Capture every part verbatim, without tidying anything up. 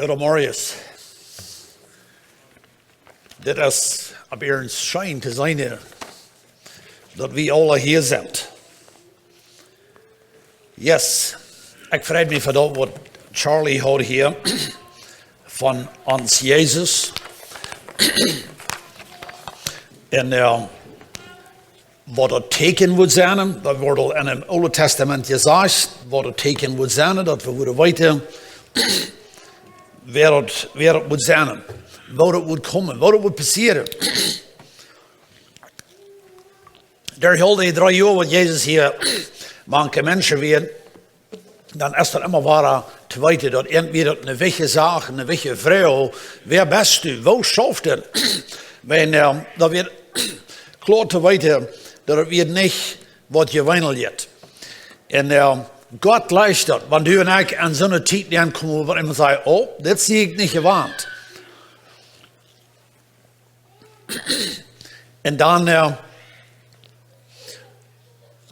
Ora Marius. Dit es opp iernst scheen to seenen, daut wie aula hia sent. Yes. Ekj frei mie fa daut, waut Charlie haud hia von ons Jesus. Un, eh, waut daut Teakjen wudd sennen, daut woat aul en daut Oole Tastament jesajcht, waut daut Teakjen wudd sennen, daut wie wudden weeten, wäa daut, wäa daut wudd sennen, woo daut wudd komen, woo daut wudd passieren. Derch aul dee dree Joa, waut Jesus hia mank de Menschen wia, dan es daut emma wada to weeten, daut irjentwäa daut ne wichtje Sach, ne wichtje Froag, wäa best du, woo schauft daut? Wan, eh, daut wia kloa to weeten, daut et wia nich waut jeweenlich es. Un, eh, Gott leicht daut, wan du un ekj aun soone Tiet aunkomen, wua wie emma sajen, oh, dit sie ekj nich jewant. Un dan, eh,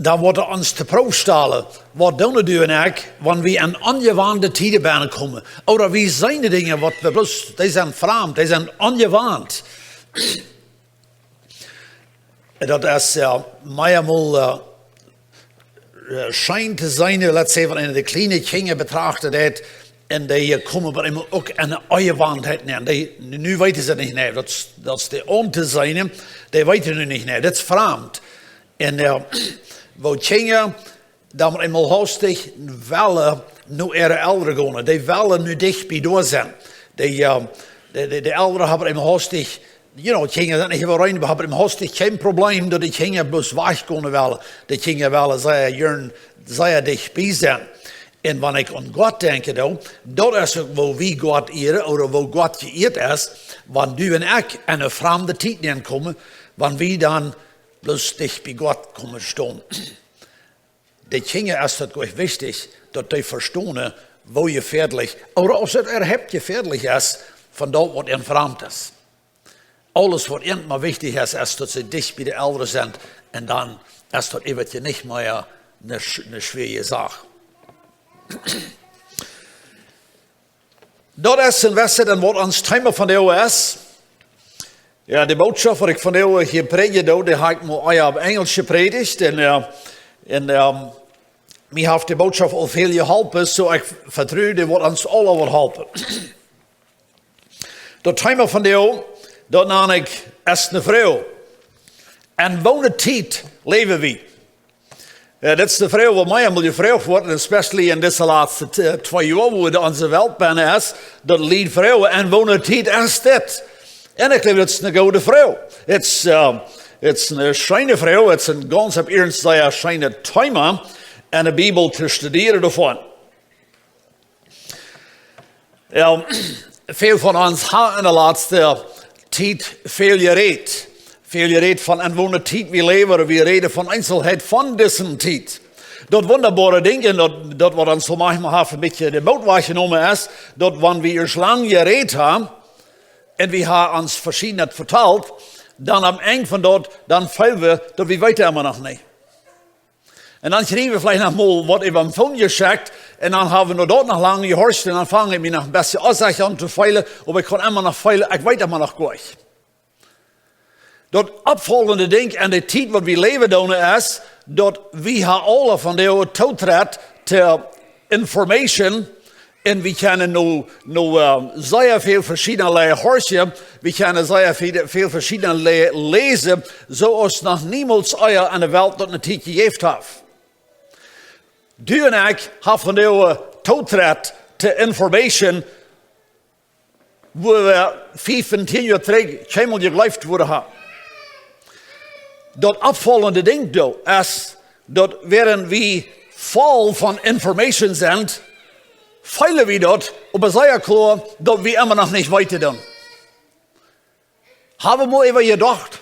dan woat hee ons de Proow stalen, waut doonen du un ekj, wan wie aun onjewante Tieden bennen komen? Ooda wie seenen Dinja, waut wie bloos, dee sent framd, dee sent onjewant. Daut es, eh, meamol, eh, eh, scheen to seenen, let's say, wan eena de kjliene Kjinja betrachten deit, un dee komen bie eemol uk aun de Onjewantheit nenn. Dee, nu weeten see nich, nä, daut es, daut es de Aun to seenen, dee weeten nu nich, nä, daut es framd. Un, eh, woo Kjinja, dan bie eemol haustich wellen no äare Elren gonen. Dee wellen nu dicht bie doa sennen. Dee, eh, de, de, de Elren haben bie eemol haustich, you know, Kjinja sent nich äwareen, wie haben haustich kjeen Problem, daut de Kjinja bloos wajchgonen wellen. De Kjinja wellen sea jieren, sea dicht bie sennen. Un wan ekj aun Gott denkj, dan, daut es uk, woo wie Gott ieren, ooda woo Gott jeieet es, wan du un ekj aun ne framde Tiet aunkomen, wan wie dan bloos dicht bie Gott komen stonen. De Kjinja es daut goa wichtich, daut dee vestonen, woo jefäadlich, ooda auf et äwahaupt jefäadlich es, von daut, waut an framd es. Aules, waut an mau wichtich es, es, daut see dicht bie de Elren sent, un dan es daut äwent nich mea ne sch-, ne schwoare Sach. Daut es een bät dan, waut ons Thema vondoag es. Jo, de Bootschoft, waut ekj vondoag hia prädjen doo, dee hab ekj mau ea opp Enjlisch jeprädicht. Un, eh, un, ehm, mie haft de Bootschoft aul väl jeholpen, soo ekj vetru, dee woat ons aula waut halpen. Daut Thema vondoag, daut nan ekj es ne Froag. Enn woone Tiet läwe wie? Jo, daut es de Froag, waut mie emma jefroacht woat, un especially enn dise latste t-, twee Joa, woo de, onse Welt bennen es, daut Lied froagen, enn woone Tiet es dit? Un ekj jleew, daut es ne goode Froag. Daut es, eh, daut es ne scheene Froag, daut es een gaunz opp iernst sea scheenet Thema, enne Bibel to studieren doavon. Jo, väl von ons haben enne latste Tiet väl jerät. Väl jerät von enn woone Tiet wie läwen, wie räden von Eenzelheit von dise Tiet. Daut wundaboare Dinkj, un daut, daut waut ons soo maunchmol haft een bät de Moot wajchjenomen es, daut wan wie ieescht lang jerät haben, un wie haben ons veschiednet vetalt, dan aum Enj von daut, dan feelen wie, daut wie weeten emma noch nich. Un dan kjrieen wie veleicht noch mol waut äwa dän Phone jeschekjt, un dan haben wie noch daut noch lang jehorcht, un dan fang ekj mie noch een bät onsecha aun to feelen, oba ekj kaun emma noch feelen, ekj weet emma noch goa nich. Daut oppfaulende Dinkj enn de Tiet, waut wie läwen doonen, es, daut wie haben aula vondoag Tootrit to Information, un wie kjennen nu, nu, eh, sea väl veschiedne Lied horchen, wie kjennen sea väl, väl veschiedne Lied läsen, soo aus noch niemols ea enne Welt daut ne Tiet jejäft haft. Du un ekj haben vondoag Tootrit to Information, wua wie fief un tieen Joa trigj kjeenmol jejleeft wudden haben. Daut oppfaulende Dinkj doa es, daut wäarent wie voll von Information sent, feelen wie daut, oba sea kloa, daut wie emma noch nich weeten doonen. Haben wie mol äwa jedocht?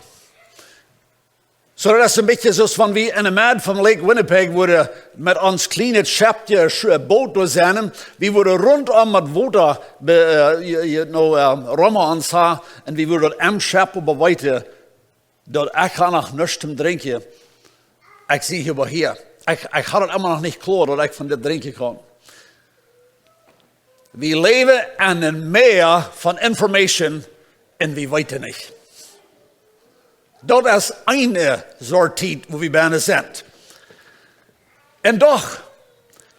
Soo, daut es een bät soo aus wan wie enne Medd von Lake Winnipeg wudden met ons kjlienet Scheppje, Sch-, Boot doa sennen, wie wudden runtom met Wota be-, eh, je, je, no, eh, rom ons haben, un wie wudden daut em Schepp oba weeten, daut ekj hab noch nuscht to drinkjen. Ekj sie hia oba hia. Ekj, ekj hab daut emma noch nich kloa, daut ekj von dit drinkjen kaun. Wie läwen en een Mäa von Information un wie weeten nich. Daut es eene Sort Tiet, wua wie bennen sent. Un doch,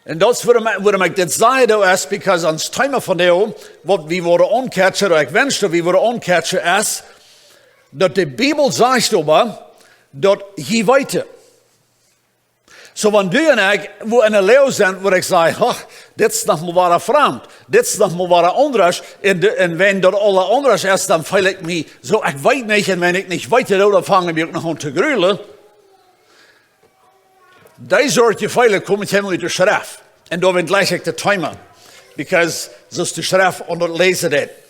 un daut es wuarom, wuarom ekj dit saj, daut es because ons Thema vondoag, waut wie wellen aunkatchen, ooda ekj wensch daut wie wellen aunkatchen, es daut de Bibel sajcht oba, daut jie weeten. Soo, wan du un ekj, wua en de Läwen sent, wua ekj saj, ach, dit es noch mol wada framd, dit es noch mol wada aundasch, un de, un wan daut aules aundasch es, dan feel ekj mie soo, ekj weet nich, un wan ekj nich weet, dan fang ekj mie uk noch aun to grulen. Dee Sort Jefeelen komen kjeen mol ut de Schreft. Un doa woa wie jlikj daut Thema. Because soo aus de Schreft ons daut läsen deit.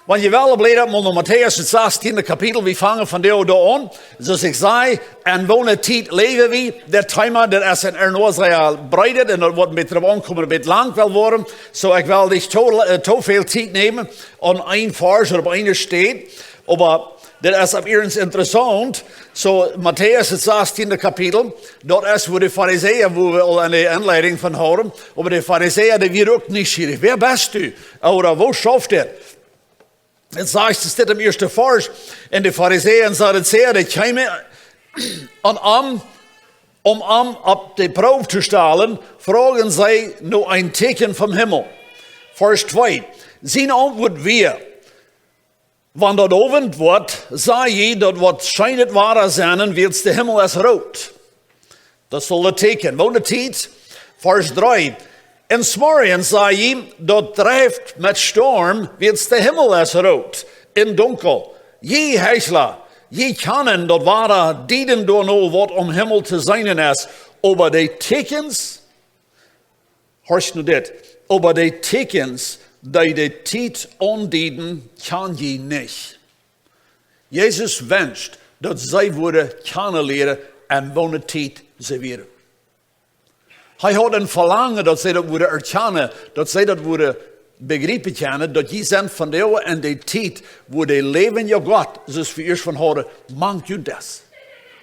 Wan jie wellen, bläd mol no Matäus, daut sastiende Kapitel, wie fangen vondoag doa aun. Soo aus ekj saj, en woone Tiet läwen wie? Daut Thema, daut es en Ernoa sea breet, un daut woat een bät doaropp aunkomen, een bät lang well woaren. Soo, ekj well nich too, äh, too väl Tiet nämen aun een Varsch ooda opp eene Städ. Oba daut es opp irjent interessaunt. Soo, Matäus, daut sastiende Kapitel, daut es wua de Farisäa, wua wie aul en de Enleidunk von hauden, oba de Farisäa, dee wieren uk nieschierich. Wäa best du? Ooda woo schauft dit? Daut sajcht, daut steit em ieeschten Varsch. Un de Farisäa un Sadduzäa, dee kjeemen aun am, om am opp de Proow to stalen, froagen see no een Tieekjen vom Himmel. Varsch twee. Sien Auntwuat wia: Wan daut Owent woat, saj jie, daut woat scheenet Wada sennen, wiels de Himmel es root. Daut saul daut Tieekjen. Woone Tiet? Varsch dree. Un zemorjes saj jie, daut dreift met Storm, wiels de Himmel es root un dunkel. Jie Heichla, jie kjennen daut Wada dieden doano, waut aum Himmel to seenen es, oba de Tieekjens, horcht nu dit, oba de Tieekjens, dee de Tiet aundieden, kjan jie nich. Jesus wenscht, daut see wudden kjanen lieren, en woone Tiet see wieren. Hee haud een Velangen, daut see daut wudden erkjanen, daut see daut wudden bejriepen kjennen, daut jie sent vondoag en de Tiet, wua de läwendje Gott, soo aus wie ieescht von hauden, mank junt es.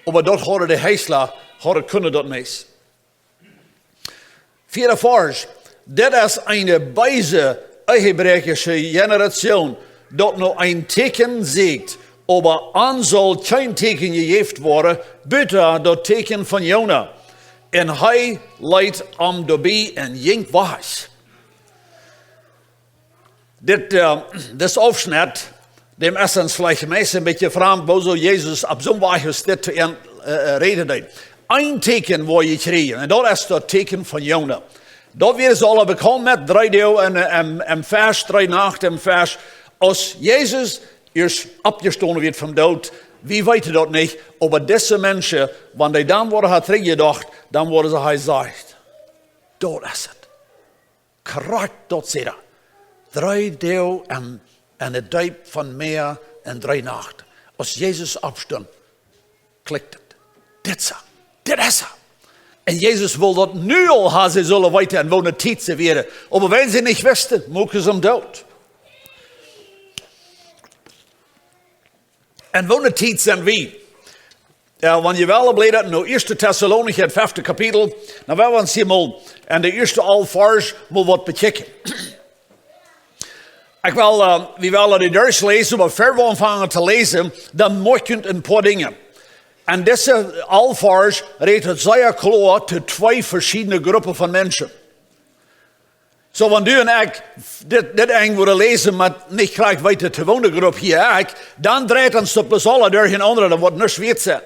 Oba daut hauden de Heichla, hauden, kunnen daut nich. Vieeda Varsch. Dit es eene beese, ehebräakjische Generation, daut no een Tieekjen sieekjt, oba an saul kjeen Tieekjen jejäft woaren, buta daut Tieekjen von Jona. Un hee leet am doabie un jinkj wajch. Dit, äh, dit Aufschnett, däm es ons veleicht meist een bät framd, woo soo Jesus opp soon Wajch aus dit to an, äh, äh, räden deed. Een Tieekjen woa jie kjrieen, un daut es daut Tieekjen von Jona. Daut wieren see aule bekaunt met, dree Doag en, äh, em, em Fesch, dree Nacht em Fesch. Aus Jesus ieescht oppjestonen wia vom Doot, wie weeten daut nich, oba dise Menschen, wan dee dan woaren haud trigjjedocht, dan woaren see, hee sajcht, daut es et. Krakjt daut säd hee. Dree Doag en, en de Deep von Mäa un dree Nacht. Aus Jesus oppstunt, klikjt et. Dit es hee. Dit es hee. Un Jesus wull daut nu aul haben, see sullen weeten, en woone Tiet see wieren. Oba wan see nich wisten, muaken see am doot. En woone Tiet sent wie? Jo, wan jie wellen, bläd no Ieeschte Tessalonicha, daut fefte Kapitel. Dan well wie ons hia mol en de ieeschte alf Varsch mol waut bekjikjen. Ekj well, äh, wie wellen dee derchläsen, oba ea wie aunfangen to läsen, dan moakj junt een poa Dinja. En dise alf Varsch rät et sea kloa to twee veschiedne Gruppen von Menschen. Soo, wan du un ekj dit, dit Enj wudden läsen, oba nich krakjt weeten, to woone Grupp hia ekj, dan dreit ons daut bloos aula derchenaunda, daut woat nuscht wieet sennen.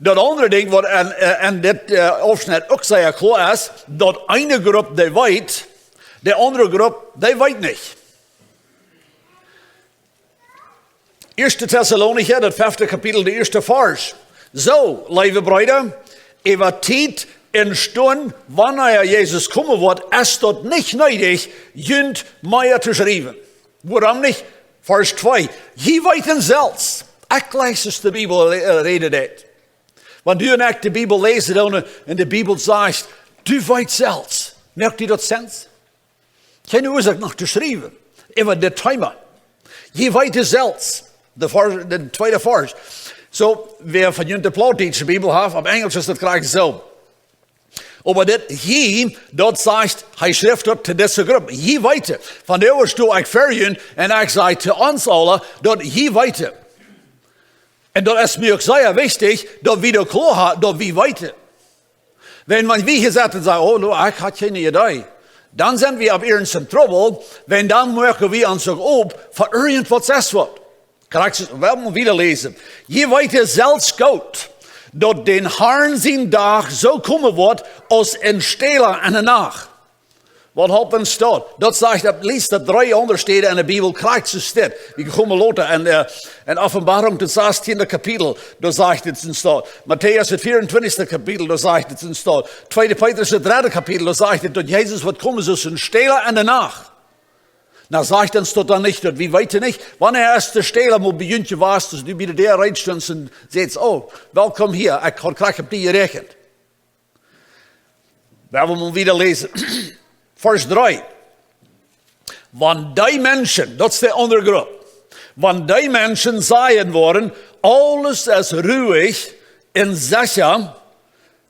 Daut aundre Dinkj, waut en, äh, en dit, äh, Aufschnett uk sea kloa es, daut eene Grupp, dee weet, de aundre Grupp, dee weet nich. Ieeschte Tessalonicha, daut fefte Kapitel, de ieeschte Varsch. Soo, leewe Breeda, äwa Tiet un Stund, wanea Jesus komen woat, es daut nich needich, junt mea to schriewen. Wuarom nich? Varsch twee. Jie weeten selfst. Ekj jleich, aus de Bibel, äh, räden deit. Wan du un ekj de Bibel läsen doonen un de Bibel sajcht, du weetst selfst. Moakt die daut Sense? Kjeene Uasoak noch to schriewen äwa dit Thema. Jie weeten selfst. De Varsch, de tweede Varsch. Soo, wäa von junt de plautdietsche Bibel haft, opp Enjelsch es daut krakjt soo. Oba dit hia, daut sajcht, hee schrift daut to dise Grupp. Jie weeten, von doa wua ekj ver junt, un ekj saj to ons aule, daut jie weeten. Un daut es mie uk sea wichtich, daut wie daut kloa haben, daut wie weeten. Wan, wan wie hia sitten un sajen, oh, no, ekj hab kjeene Idee, dan sent wie opp ieescht en Trubbel, wan dan moaken wie ons uk opp fa irjentwaut sest waut. Krakjt, wie motten wieda läsen. Jie weeten selfst goot, daut dän Harn sien Dach soo komen woat aus een Stäla enne Nacht. Waut halpt ons daut? Daut sajcht at least daut dree aundre Städen enne Bibel krakjt soo steit. Wie komen lota en, äh, en Openboarunk, daut sastiende Kapitel, doa sajcht et soo steit. Matäus, daut vea un twintjste Kapitel, doa sajcht et soo steit. Tweede Petrus, daut dredde Kapitel, doa sajcht et, daut Jesus woat komen soo aus een Stäla enne Nacht. Na, sajcht ons daut dan nich, daut wie weeten nich, wanea es de Stäla mol bie junt jewast, daut du bie de Däa reed stunst un sätst, oh, welkom hia, ekj haud krakjt opp die jeräakjent. Wie motten wieda läsen. Varsch dree. Wan dee Menschen, daut es de aundre Grupp, wan dee Menschen sajen woaren, aules es ruhich un secha,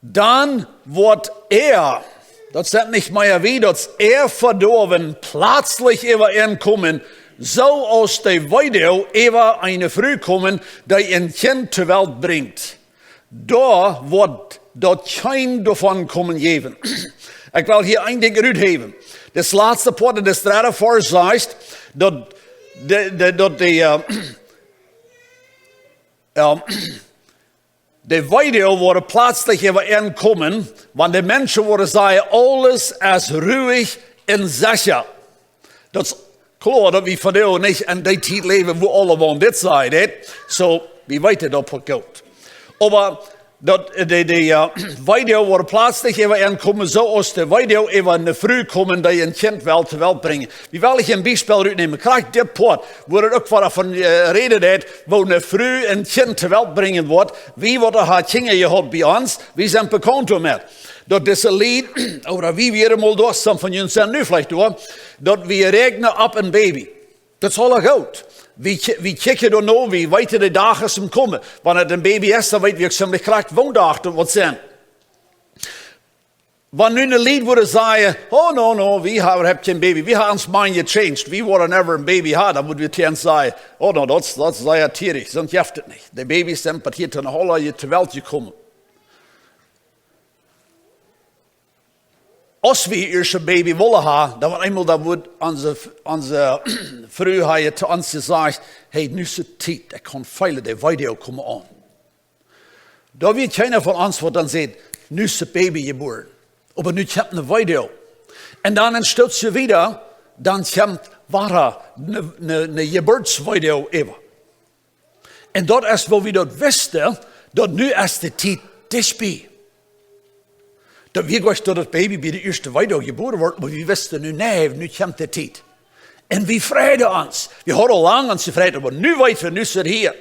dan woat äa, daut sent nich mea wie, daut es äa Vedoawen plazlich äwa an komen, soo aus de Weedoag äwa eene Fru komen, dee een Kjint to Welt brinjt. Doa woat daut kjeen doavon komen jäwen. Ekj well hia een Dinkj ruthäwen. Daut latste Poat, daut dredde Varsch sajcht, daut de, de, daut de, äh, ähm, de Weedoag woat plazlich äwa an komen, wan de Menschen woaren sajen, aules es ruhich un secha. Daut es kloa, daut wie vondoag nich en dee Tiet läwen, wua aulemaun dit sajcht, nä? Soo, wie weeten daut uk goot. Oba daut, äh, de, de, äh, Weedoag woat plazlich äwa an komen, soo aus de Weedoag äwa eene Fru komen, dee een Kjint well to Welt brinjen. Wie well ekj een Biespel rutnämen? Krakjt dit Poat, wua et uk von, von, äh, räden deit, wua eene Fru een Kjint to Welt brinjen woat, wie woat doa Kjinja jehaut bie ons, wie sent bekaunt doamet. Daut dise Lied, ooda wie wieren mol doa, some von junt sent nu veleicht doa, daut wie räakjnen opp een Baby. Daut es aula goot. Wie kj-, wie kjikjen doano, wie weeten de Dach es aum komen. Wan et een Baby es, dan weet wie uk ziemlich krakjt, woo een Dach daut woat sennen. Wan nu een Lied wudd sajen, oh no, no, wie haben, haben kjeen Baby, wie haben ons mind gechanged, wie woaren never een Baby haben, dan wudd wie dan sajen, oh no, daut es, daut es sea tiedich, soo jeft et nich. De Babys sent bat hia to aula to Welt jekomen. Aus wie ieescht een Baby wullen haben, dan opp eemol dan wudd onse, onse Fru haud to ons jesajcht, hey, nu es et Tiet, ekj kaun feelen, de Weedoag komen aun. Doa wia kjeena von ons, waut dan säd, nu es daut Baby jebuaren. Oba nu kjemt de Weedoag. Un dan een Stootje wieda, dan kjemt wada de, de, de Jeburtsweedoag äwa. Un daut es, wua wie daut wisten, daut nu es de Tiet dicht bie. Daut wie dachten, daut daut Baby bie de ieeschte Weedoag jebuaren woat, oba wie wisten nu, nä, nu kjemt de Tiet. Un wie freiden ons. Wie hauden aul lang ons jefreit, oba nu weeten wie, nu es et hia.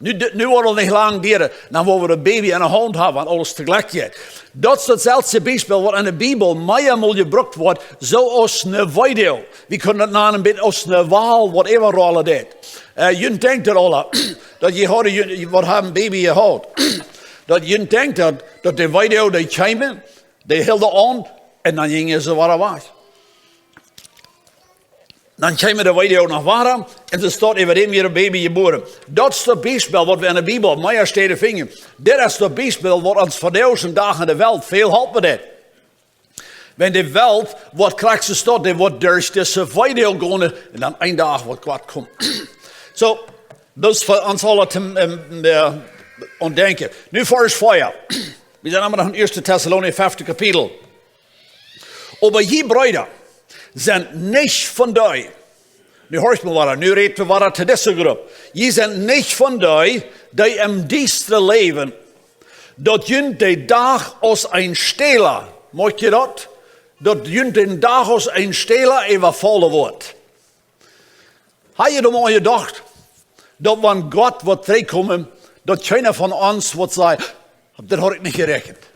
Nu, dit, nu woat et nich lang dieren, dan woa wie daut Baby enne Haunt haben, wan aules toojlikj jeit. Daut es daut selwje Biespel, waut enne Bibel meamol jebrukt woat, soo aus een Weedoag. Wie kjennen daut nanen een bät aus een Wal, waut äwarollen deit. Äh, junt denkjt daut aula, daut jie hauden, jie, waut haben Baby jehaut. Daut junt denkjt daut, daut de Weedoag, dee kjeemen, dee hilden aun, un dan jinjen see wada wajch. Dan kjeemen de Weedoag noch wada, un see stonen äwa däm, wia een Baby jebuaren. Daut es daut Biespel, waut wie enne Bibel mea Städen finjen. Dit es daut Biespel, waut ons vondoag dän Dach enne Welt väl halpen deit. Wan de Welt woat krakjt soo stonen, dee woat derch dise Weedoag gonen, un dan een Dach woat Gott komen. Soo, daut es fa ons aula to, ähm, äh, aun denkjen. Nu Varsch vea. Wie sent emma noch em ieeschte Tessalonicha fefte Kapitel. Oba jie Breeda sent nich von dee. Nu horcht mol wada, nu rät hee wada to dise Grupp. Jie sent nich von dee, dee em Diestren läwen, daut junt de Dach aus een Stäla, moakt jie daut? Daut junt dän Dach aus een Stäla äwafaulen woat. Hab jie doa mol aun jedocht, daut wan Gott woat trigjkomen, daut kjeena von ons woat sajen, daut haud ekj nich jeräakjent.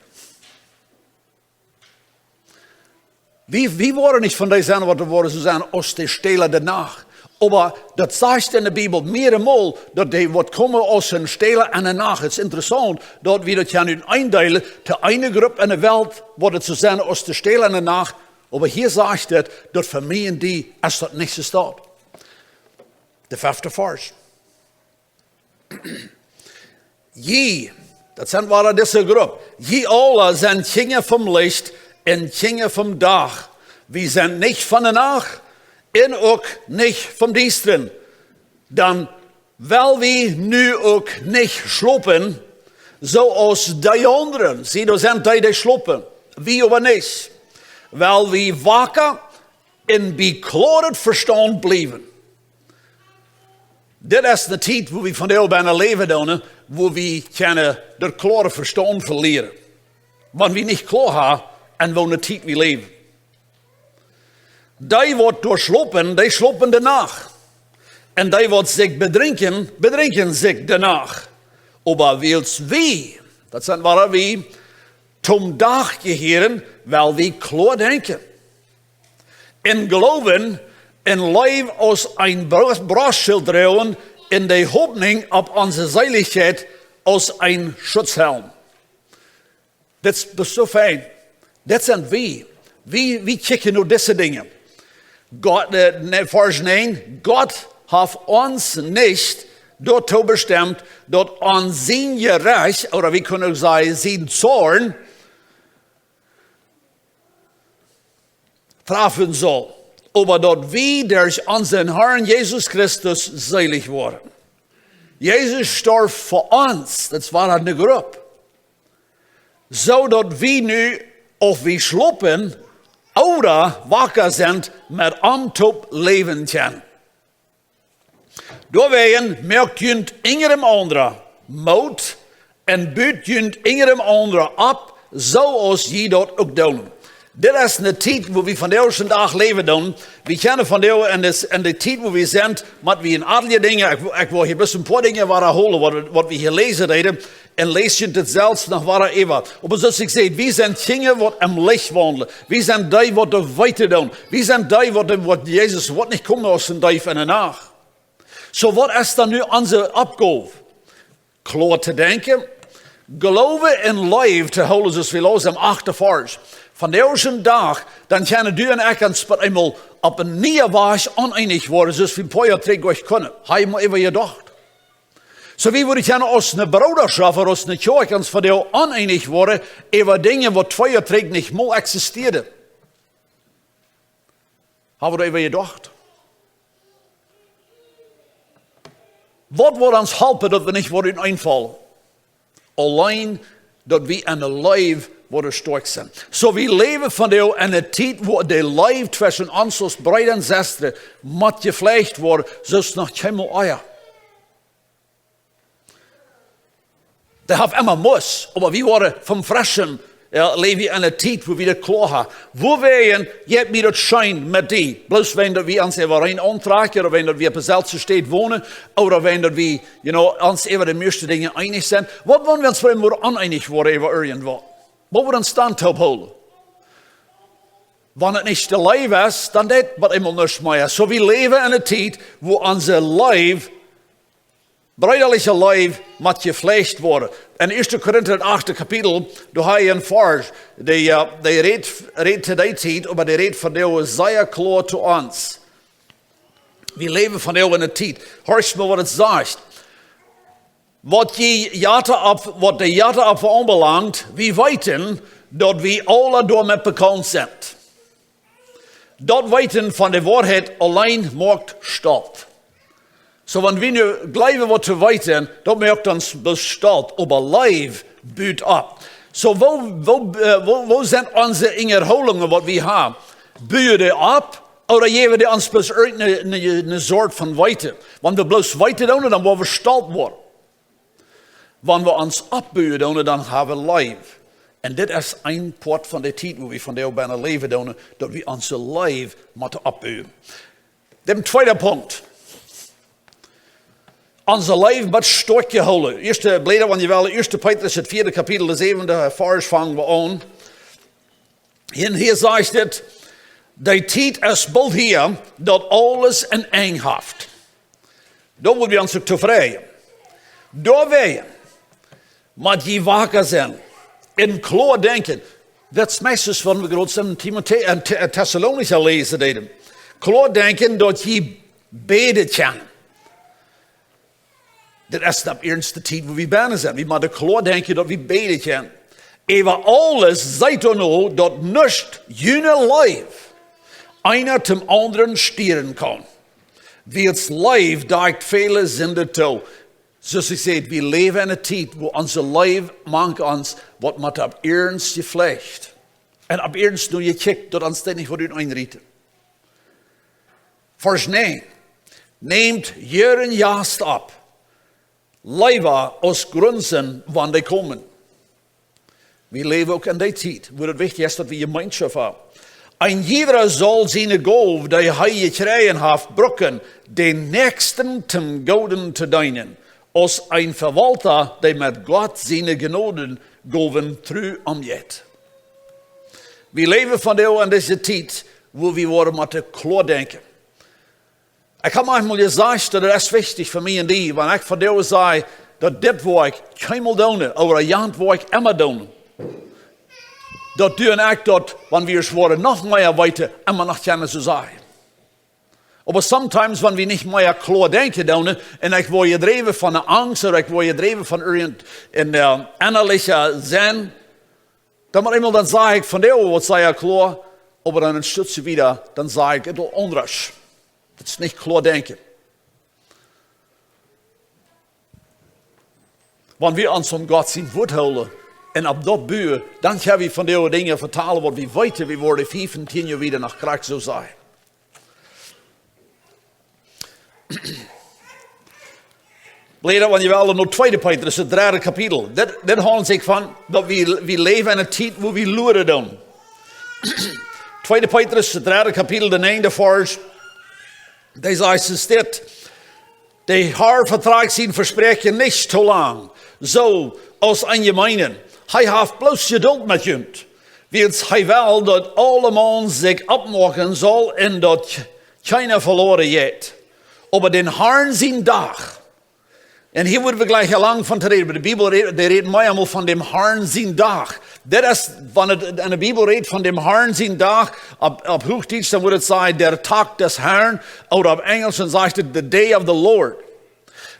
Wie, wie woaren nich von dee sennen, waut wie woaren soo sennen aus de Stäla de Nacht. Oba daut sajcht enne Bibel mearemol, daut dee woat komen aus een Stäla enne Nacht. Et es interessaunt, daut wie daut hia nu eendeelen, de eene Grupp enne Welt woat et soo sennen aus de Stäla enne Nacht. Oba hia sajcht et, daut fa mie un die es daut nich soo staut. De fefte Varsch. Jie, daut sent wada dise Grupp, jie aula sent Kjinja vom Licht un Kjinja vom Dach. Wie sent nich von de Nacht un uk nich vom Diestren. Dan well wie nu uk nich schlopen, soo aus dee aundre. See, doa sent dee, dee schlopen, wie oba nich. Well wie waka un bie kloaret Vestaunt bliewen. Dit es de Tiet, wua wie vondoag bennen läwen doonen, wua wie kjennen daut kloare Vestaunt velieren. Wan wie nich kloa haben, en woone Tiet wie läwen. Dee waut doa schlopen, dee schlopen de Nacht. Un dee waut sikj bedrinkjen, bedrinkjen sikj de Nacht. Oba wiels wie, daut sent wada wie, toom Dach jehieren, well wie kloa denkjen. Un Gloowen un Leew aus een Bro-, Brostschilt droagen un de Hopninj opp onse Seelichkjeit aus een Schutzhelm. Daut es soo fein. Daut sent wie. Wie, wie kjikjen no dise Dinja. Gott, äh, ne, Varsch näajen, Gott haft ons nich doatoo bestemt, daut ons sien Jerecht, ooda wie kjennen uk sajen, sien Zorn, trafen saul, oba daut wie derch onsen Herrn Jesus Christus seelich woaren. Jesus storf fa ons, daut wia ne Grupp, soo daut wie nu, auf wie schlopen ooda waka sent, met am toop läwen kjennen. Doawäajen moakt junt eena dän aundren Moot un but junt eena dän aundren opp, soo aus jie daut uk doonen. Dit es ne Tiet, wua wie vondoag dän Dach läwen doonen. Wie kjennen vondoag en de, en de Tiet, wua wie sent, met wie en aule Dinja, ekj, ekj well hia bloos een poa Dinja wadaholen, waut, waut wie hia läsen deeden. Un läst junt dit selfst noch wada äwa. Oba soo aus ekj säd, wie sent Kjinja, waut em Licht waundlen. Wie sent dee, waut doa weeten doonen. Wie sent dee, waut, waut Jesus, waut nich komen aus een Deef enne Nacht. Soo, waut es dan nu onse Oppgow? Kloa to denkjen, Gloowen un Leew to hoolen, soo aus wie läsen em achten Varsch. Vondoag dän Dach, dan kjennen du un ekj ons opp eemol opp een nieen Wajch oneenich woaren, soo aus wie een poa Joa trigj kjennen. Hab jie mol äwa jedocht? Soo, wie wudden kjennen aus ne Broodaschoft, aus ne Kjoakj ons vondoag oneenich woaren äwa Dinja, waut twee Joa trigj nich mol eksistieeden. Hab jie doa äwa jedocht? Waut woat ons halpen, daut wie nich woaren eenfaulen? Auleen, daut wie enne Leew woaren stoakj sennen. Soo, wie läwen vondoag enne Tiet, wua de Leew tweschen ons aus Breeda un Sestren mott jeflajcht woaren, soo aus noch kjeenmol ea. Dee haft emma must, oba wie woaren vom Freschen, jo, läwen wie enne Tiet, wua wie daut kloa haben. Wuawäajen jeit mie daut scheen met die? Bloos wäajen daut wie ons äwareen auntrakjen, ooda wäajen daut wie opp de selwje Städ wonen, ooda wäajen daut wie, you know, ons äwa de mieeschte Dinja eenich sent. Waut, wan wie ons fa eemol oneenich woaren äwa irjentwaut? Waut woat ons dan toop hoolen? Wan et nich de Leew es, dan deit waut eemol nuscht mea. Soo, wie läwen enne Tiet, wua onse Leew, breedaliche Leew, mott jeflajcht woaren. En ieeschte Korinta, daut achte Kapitel, doa hab jie een Varsch, dee, äh, dee rät, rät to dee Tiet, oba dee rät vondoag sea kloa to ons. Wie läwen vondoag enne Tiet. Horcht mol, waut et sajcht. Waut jie Jata opp-, waut de Jataopfa aunbelangt, wie weeten, daut wie aula doamet bekaunt sent. Daut Weeten von de Woarheit auleen moakt stolt. Soo, wan wie nu jleewen, waut to weeten, daut moakt ons bloos stolt, oba Leew but opp. Soo, woo, woo, äh, woo, woo sent onse Unjahoolungen, waut wie haben? Buen dee opp, ooda jäwen dee ons bloos irjent ne, ne, ne Sort von Weeten? Wan wie bloos weeten doonen, dan woa wie stolt woaren. Wan wie ons oppbuen doonen, dan haben wie Leew. Un dit es een Poat von de Tiet, wua wie vondoag bennen läwen doonen, daut wie onse Leew motten oppbuen. De tweede Punkt. Onse Leew mott stoakj jehoolen. Ieeschte Bläda, wan jie wellen, ieeschte Petrus, daut vieede Kapitel, de säwende Varsch, fangen wie aun. Un hia sajcht et, De Tiet es boolt hia, daut aules een Enj haft. Dan woa wie ons uk tofräd. Doawäajen mott jie waka sennen un kloa denkjen. Daut es meist, wan wie groot sent, en Timotä-, en Te-, en Tessalonicha läsen deeden. Kloa denkjen, daut jie bäden kjennen. Dit es de ieeschte Tiet, wua wie bennen sent. Wie motten kloa denkjen, daut wie bäden kjennen. Äwa aules seet doano, daut nuscht june Leew eena dän aundren stieren kaun. Wiels Leew dakjt väle Sinden too. Soo aus ekj säd, wie läwen en eene Tiet, wua onse Leew mank ons woat met opp ieescht jeflajcht. Un opp ieescht nu jekjikjt, daut ons dit nich woat uteenrieten. Varsch näajen. Nämt jieren Jast opp, leewa aus grunsen, wan dee komen. Wie läwen uk en dee Tiet, wua daut wichtich es, daut wie Jemeenschoft haben. Een jieda saul siene Gow, dee hee jekjräajen haft, brucken, dän Näakjsten toom Gooden to deenen, aus een Vewaulta, dee met Gott siene Jnodengowes tru omjeit. Wie läwen vondoag en dise Tiet, wua wie woaren motten kloa denkjen. Ekj hab maunchmol jesajcht, daut es wichtich fa mie un die, wan ekj vondoag saj, daut dit woa ekj kjeenmol doonen, ooda jant woa ekj emma doonen. Daut doo ekj daut, wan wie woaren noch mea weeten, emma noch kjennen soo sajen. Oba sometimes, wan wie nich mea kloa denkjen doonen, un ekj woa jedräwen von de Angst, ooda ekj woa jedräwen von irjent een, äh, ennalichet Senn, dan mau eemol, dan saj ekj vondoag waut sea kloa, oba dan een Stootje wieda, dan saj ekj et aundasch. Daut es nich kloa denkjen. Wan wie ons aun Gott sien Wuat hoolen un opp daut buen, dan kjenn wie vondoag Dinja vetalen, waut wie weeten, wie woaren fief un tieen Joa wieda noch krakjt soo sennen. Bläda, wan jie wellen, no tweede Petrus, daut dredde Kapitel. Dit, dit haundelt sikj von, daut wie, wie läwen en eene Tiet, wua wie luaren doonen. Tweede Petrus, daut dredde Kapitel, de näajende Varsch. Dee sajcht es dit: De Har vetrakjt sien Vespräakjen nich too lang, soo aus eenje meenen. Hee haft bloos Jedult met junt, wiels hee well, daut aulemaun sikj oppmoaken saul un daut kjeena veloaren jeit. Oba dän Harn sien Dach, un hia woa wie jlikj lang von to räden, oba de Bibel rät, dee rät meamol von däm Harn sien Dach. Daut es, wan et en de Bibel rät von däm Harn sien Dach, opp, opp Huachdietsch, dan wudd et sajen, der Tag des Herrn, ooda opp Enjlisch, dan sajcht et, the day of the Lord.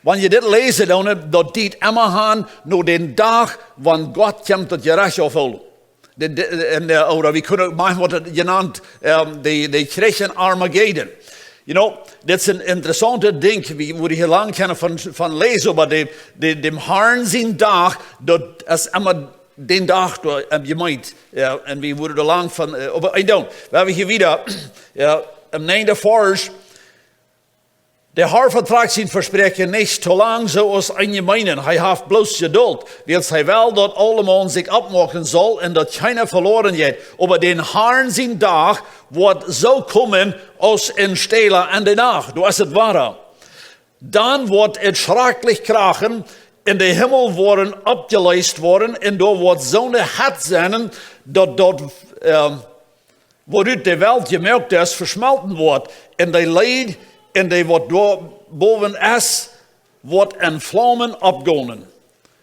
Wan jie dit läsen, dan, daut diet emma aun no dän Dach, wan Gott kjemt daut Jerecht aufhoolen. De, de, un, äh, ooda wie kjennen uk maunchmol woat et jenant, ähm, de, de Kjrich en Armageddon. You know, dit es een interessauntet Dinkj, wie, wua wie hia lang kjennen von, von läsen, oba de, de, däm Harn sien Dach, daut es emma dän Dach doa, ähm, jemeent. Jo, un wie woaren doa lang von, äh, oba, äh, dan, wie haben hia wieda, jo, em näajenden Varsch, de Har vetrakjt sien Vespräakjen nich too lang, soo aus eenje meenen. Hee haft bloos Jedult, wiels hee well, daut aulemaun sikj oppmoaken saul un daut kjeena veloaren jeit. Oba dän Harn sien Dach woat soo komen aus een Stäla enne Nacht. Doa es et woa. Dan woat et schrakjlich krachen, un de Himmel woaren oppjeleest woaren, un doa woat soone Hett sennen, daut, daut, ähm, wuaderch de Welt jemoakt es, veschmolten woat, un de Leet, un dee waut doa bowen es, woat en Flaumen oppgonen.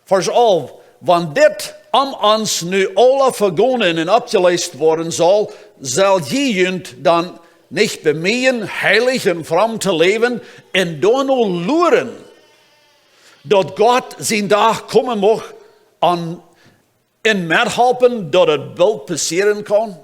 Varsch alf: Wan dit om ons nu aula vegonen un oppjeleest woaren saul, sell jie junt dan nich bemieejen, heilich un fromm to läwen, un doano luaren, daut Gott sien Dach komen mucht, aun un methalpen, daut et boolt passieren kaun?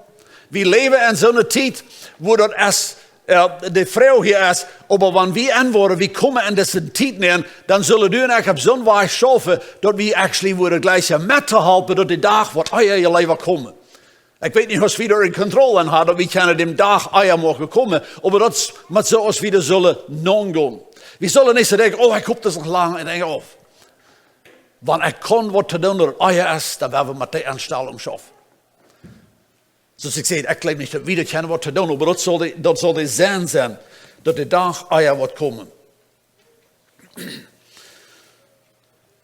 Wie läwen en soone Tiet, wua daut es, äh, de Froag hia es, oba wan wie enwoaren, wie komen en dise Tiet nenn, dan sellen wie uk opp soon Wajch schaufen, daut wie actually woaren jlikj mettohalpen, daut de Dach woat ea je leewa komen. Ekj weet nich, aus wie doa en Kontroll aun haben, daut wie kjennen däm Dach ea moaken komen, oba daut es mau soo, aus wie doa sellen nogonen. Wie sellen nich soo denkjen: "Oh, ekj hop daut noch lang en Enj auf." Wan ekj kaun waut to doonen, daut ea es, dan woa wie met dee Enstalunk schaufen. Soo aus ekj säd, ekj jleew nich, daut wie doa kjennen waut to doonen, oba daut saul de, daut saul de Senn sennen, daut de Dach ea woat komen.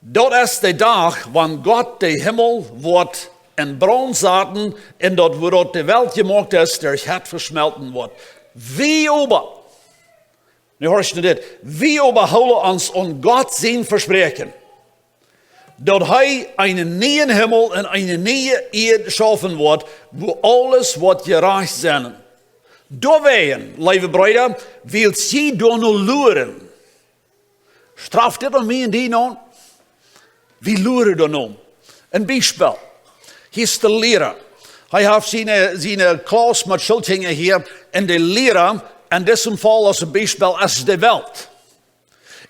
Daut es de Dach, wan Gott de Himmel woat en Braunt saten, un daut, woo daut de Welt jemoakt es, derch Hett veschmelten woat. Wie oba, nu horcht nu dit, wie oba hoolen ons aun Gott sien Vespräakjen, daut hee eenen nieen Himmel un eene niee Ieed schaufen woat, woo aules woat jerajcht sennen. Doawäajen, leewe Breeda, wiels jie doano luaren. Straft dit aun mie un die aun? Wie luaren doano. Een Biespel. Hia es de Liera. Hee haft siene, siene Klauss met Schoolkjinja hia. Un de Liera, en disen Faul aus een Biespel, es de Welt.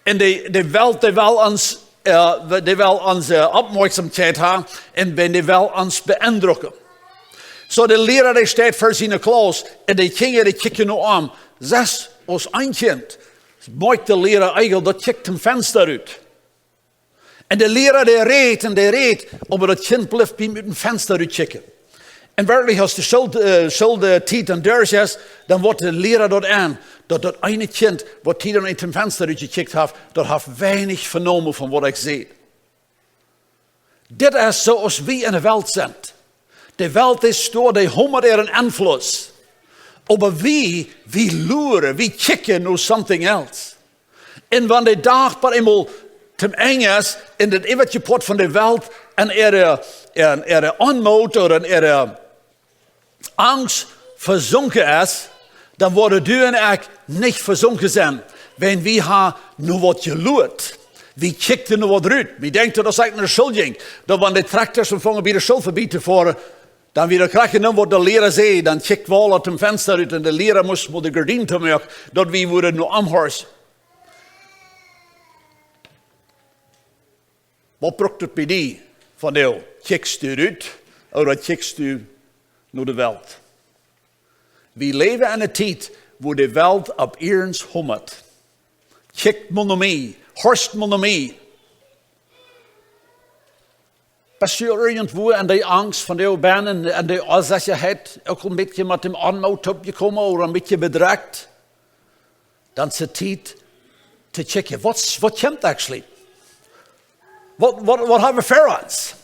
Un de, de Welt, dee well ons, äh, dee well onse Oppmoakjsomkjeit haben un wan dee well ons beendrucken. Soo, de Liera, dee steit ver siene Klauss un de Kjinja, dee kjikjen no am. Sest, aus een Kjint, moakt de Liera eejentlich, daut kjikjt tom Fensta rut. Un de Liera, dee rät un dee rät, oba daut Kjint blift biem ut dem Fensta rutkjikjen. Un werkjlich, aus de School, äh, Schooltiet dan derch es, dan woat de Liera daut en, daut daut eene Kjint, waut hia dan ut dem Fensta rutjekjikjt haft, daut haft weinich venomen von waut ekj säd. Dit es soo aus wie en de Welt sent. De Welt es doa, dee hoolt äaren Enfluss. Oba wie, wie luaren, wie kjikjen no something else. Un wan de Dach bie eemol tom Enj es un daut äwaje Poat von de Welt en äare, en äare Onmoot ooda en äare Angst vesunken es, dan woaren du un ekj nich vesunken sennen, wan wie haben no waut jeluat. Wie kjikjten no waut rut. Wie denkjen, daut es eejentlich ne School jinkj. Daut wan de Trakjtasch aunfungen bie de School verbie to foaren, dan wia daut krakjt nu waut de Liera säd, dan kjikjt wie aula ut dem Fensta rut un de Liera must mau de Gardien toomoaken, daut wie wudden no am horchen. Waut brukt daut bie die? Von doa, kjikjst du rut, ooda kjikjst du no de Welt? Wie läwen en eene Tiet, wua de Welt opp iernst humat. Kjikjt mau no mie, horcht mau no mie. Best du irjentwua en de Angst von doa bennen, en de Onsechaheit, uk een bät met däm Onmoot toopjekomen ooda een bät bedrekjt? Dan es et Tiet to kjikjen. Waut, waut kjemt actually? Waut, waut, waut haben wie ver ons?